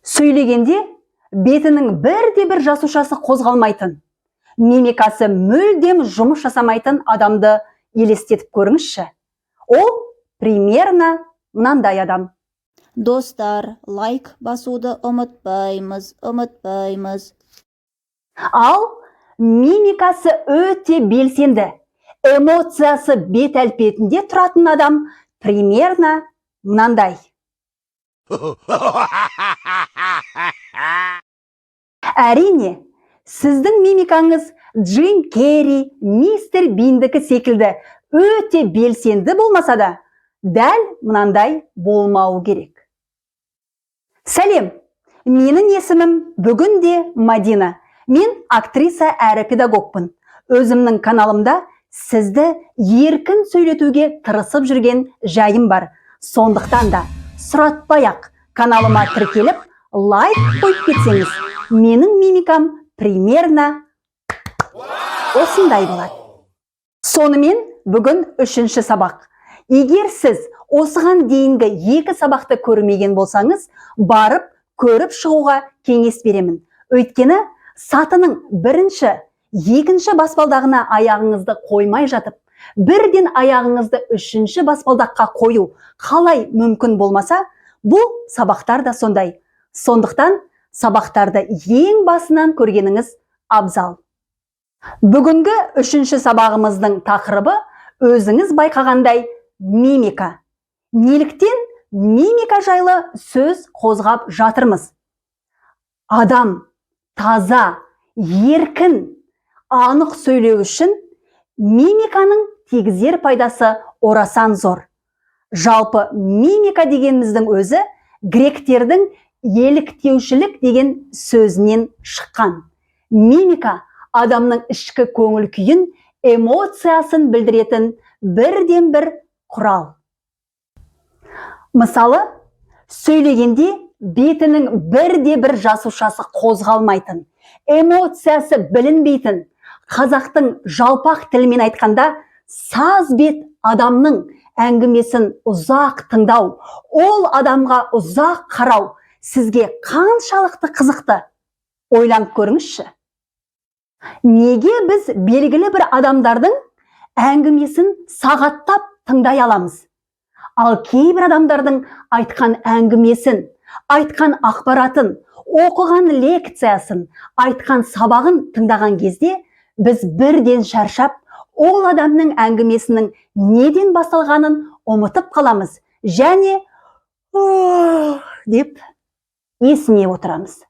Сөйлегенде бетінің бірде-бір жасушасы қозғалмайтын, мимикасы мүлдем жұмыс жасамайтын адамды елестетіп көріңізші. Ол примерно мынандай адам. Достар, лайк басуды ұмытпаймыз, ұмытпаймыз. Ал мимикасы өте белсенді, эмоциясы бет әлпетінде тұратын адам примерно мынандай. Әрине, сіздің мимикаңыз Джим Керри, Мистер Биндікі секілді өте белсенді болмаса да, дәл мынандай болмауы керек. Сәлем, менің есімім бүгін де Мадина. Мен актриса әрі педагогпын. Өзімнің каналымда сізді еркін сөйлетуге тырысып жүрген жайым бар. Сондықтан да сұратпай-ақ каналыма тіркеліп, лайк қойып кетсеңіз, менің мимикам примерно осындай болады. Сонымен бүгін үшінші сабақ. Егер сіз осыған дейінгі екі сабақты көрмеген болсаңыз, барып көріп шығуға кеңес беремін. Өйткені сатының бірінші, екінші баспалдағына аяғыңызды қоймай жатып, бірден аяғыңызды үшінші баспалдаққа қою қалай мүмкін болмаса, бұл сабақтар да сондай. Сондықтан сабақтарды ең басынан көргеніңіз абзал. Бүгінгі үшінші сабағымыздың тақырыбы өзіңіз байқағандай мимика. Неліктен мимика жайлы сөз қозғап жатырмыз? Адам таза, еркін, анық сөйлеу үшін мимиканың тигізер пайдасы орасан зор. Жалпы мимика дегеніміздің өзі гректердің еліктеушілік деген сөзінен шыққан. Мимика адамның ішкі көңіл күйін, эмоциясын білдіретін бірден бір құрал. Мысалы, сөйлегенде бетінің бірде бір жасушасы қозғалмайтын, эмоциясы білінбейтін, қазақтың жалпақ тілімен айтқанда саз бет адамның әңгімесін ұзақ тыңдау, ол адамға ұзақ қарау сізге қаншалықты қызықты? Ойланып көріңізші. Неге біз белгілі бір адамдардың әңгімесін сағаттап тыңдай аламыз? Ал кейбір адамдардың айтқан әңгімесін, айтқан ақпаратын, оқыған лекциясын, айтқан сабағын тыңдаған кезде біз бірден шаршап, ол адамның әңгімесінің неден басталғанын ұмытып қаламыз және деп есіне отырамыз.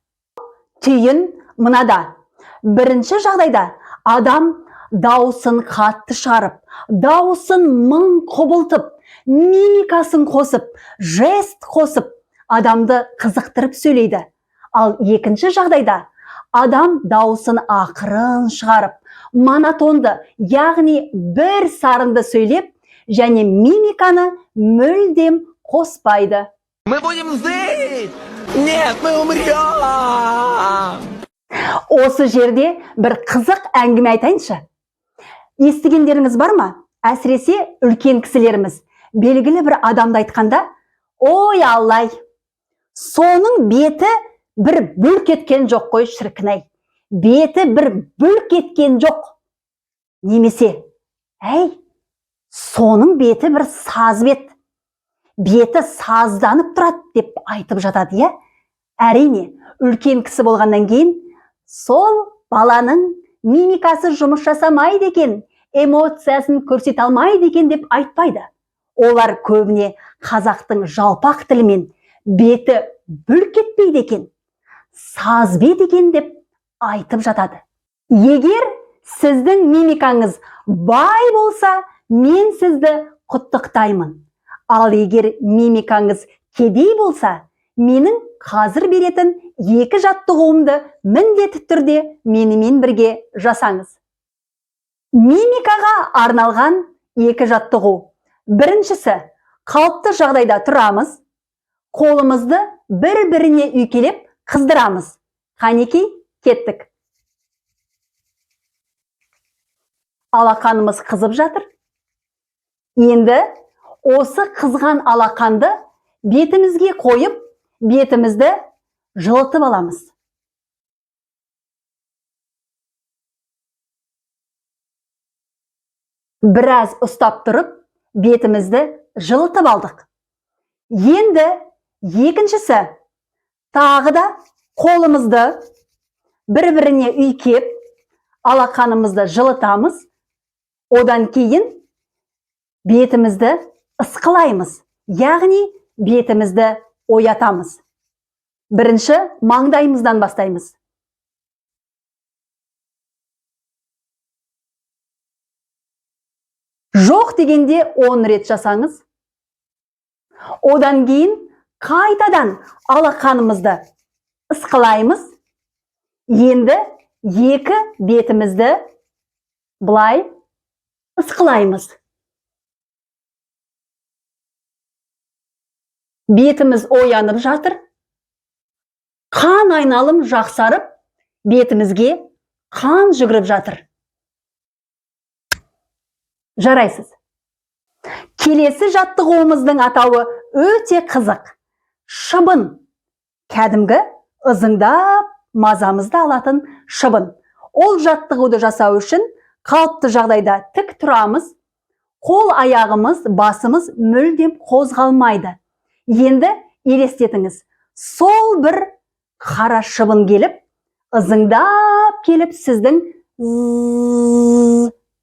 Түйін мынада. Бірінші жағдайда адам дауысын қатты шығарып, дауысын мың құбылтып, мимикасын қосып, жест қосып, адамды қызықтырып сөйлейді. Ал екінші жағдайда адам дауысын ақырын шығарып, монотонды, яғни бір сарынды сөйлеп, және мимиканы мүлдем қоспайды. Мы будем жить! Нет, мы умрем! Осы жерде бір қызық әңгіме айтайыншы. Естігендеріңіз бар ма? Әсіресе үлкен кісілеріміз белгілі бір адамды айтқанда, ой аллай, соның беті бір бүлк еткен жоқ қой, шіркін-ай, беті бір бүлк еткен жоқ. Немесе, әй, соның беті бір саз бет, беті сазданып тұрады деп айтып жатады, иә? Әрине, үлкен кісі болғаннан кейін сол баланың мимикасы жұмыс жасамайды екен, эмоциясын көрсете алмайды екен деп айтпайды. Олар көбіне қазақтың жалпақ тілімен беті бүлк етпейді екен, саз бет екен деп айтып жатады. Егер сіздің мимикаңыз бай болса, мен сізді құттықтаймын. Ал егер мимикаңыз кедей болса, менің қазір беретін екі жаттығуымды міндетті түрде менімен бірге жасаңыз. Мимикаға арналған екі жаттығу. Біріншісі, қалыпты жағдайда тұрамыз, қолымызды бір-біріне үйкелеп қыздырамыз. Қанекей, кеттік. Алақанымыз қызып жатыр. Енді осы қызған алақанды бетімізге қойып, бетімізді жылытып аламыз. Біраз ұстап тұрып, бетімізді жылытып алдық. Енді екіншісі, тағы да қолымызды бір-біріне үйкеп, алақанымызды жылытамыз. Одан кейін бетімізді ысқылаймыз, яғни бетімізді оятамыз. Бірінші маңдайымыздан бастаймыз. Жоқ дегенде 10 рет жасаңыз. Одан кейін қайтадан алақанымызды ысқылаймыз. Енді екі бетімізді былай ысқылаймыз. Бетіміз оянып жатыр. Қан айналым жақсарып, бетімізге қан жүгіріп жатыр. Жарайсыз. Келесі жаттығуымыздың атауы өте қызық. Шыбын. Кәдімгі ызыңдап мазамызды алатын шыбын. Ол жаттығуды жасау үшін қалыпты жағдайда тік тұрамыз. Қол аяғымыз, басымыз мүлдем қозғалмайды. Енді елестетіңіз, сол бір қара шыбын келіп, ызыңдап келіп сіздің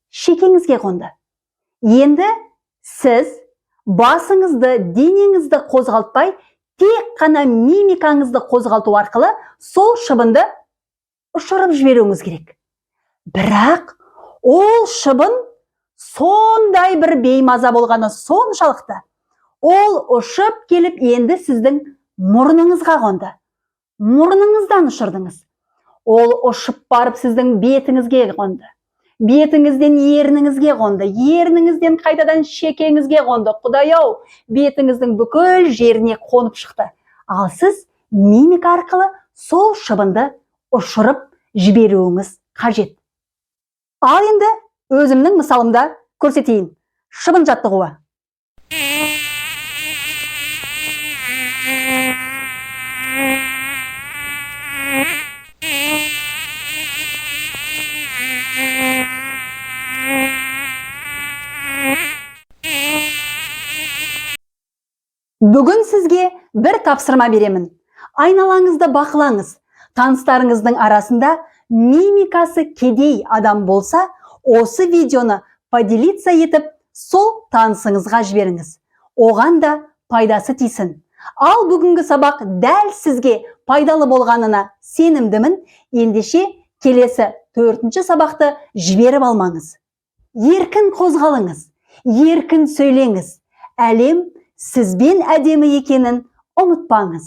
шекеңізге қонды. Енді сіз басыңызды, денеңізді қозғалтпай, тек қана мимикаңызды қозғалту арқылы сол шыбынды ұшырып жіберуіңіз керек. Бірақ ол шыбын сондай бір беймаза болғаны соншалықты, ол ұшып келіп енді сіздің мұрныңызға қонды. Мұрныңыздан ұшырдыңыз. Ол ұшып барып сіздің бетіңізге қонды. Бетіңізден ерніңізге қонды, ерніңізден қайтадан шекеңізге қонды. Құдай-ау, бетіңіздің бүкіл жеріне қонып шықты. Ал сіз мимика арқылы сол шыбынды ұшырып жіберуіңіз қажет. Ал енді өзімнің мысалымда көрсетейін. Шыбын жаттығуы. Бүгін сізге бір тапсырма беремін. Айналаңызды бақылаңыз. Таныстарыңыздың арасында мимикасы кедей адам болса, осы видеоны поделиться етіп, сол танысыңызға жіберіңіз. Оған да пайдасы тисін. Ал бүгінгі сабақ дәл сізге пайдалы болғанына сенімдімін. Ендеше келесі 4-ші сабақты жіберіп алмаңыз. Еркін қозғалыңыз, еркін сөйлеңіз. Әлем сізбен әдемі екенін ұмытпаңыз.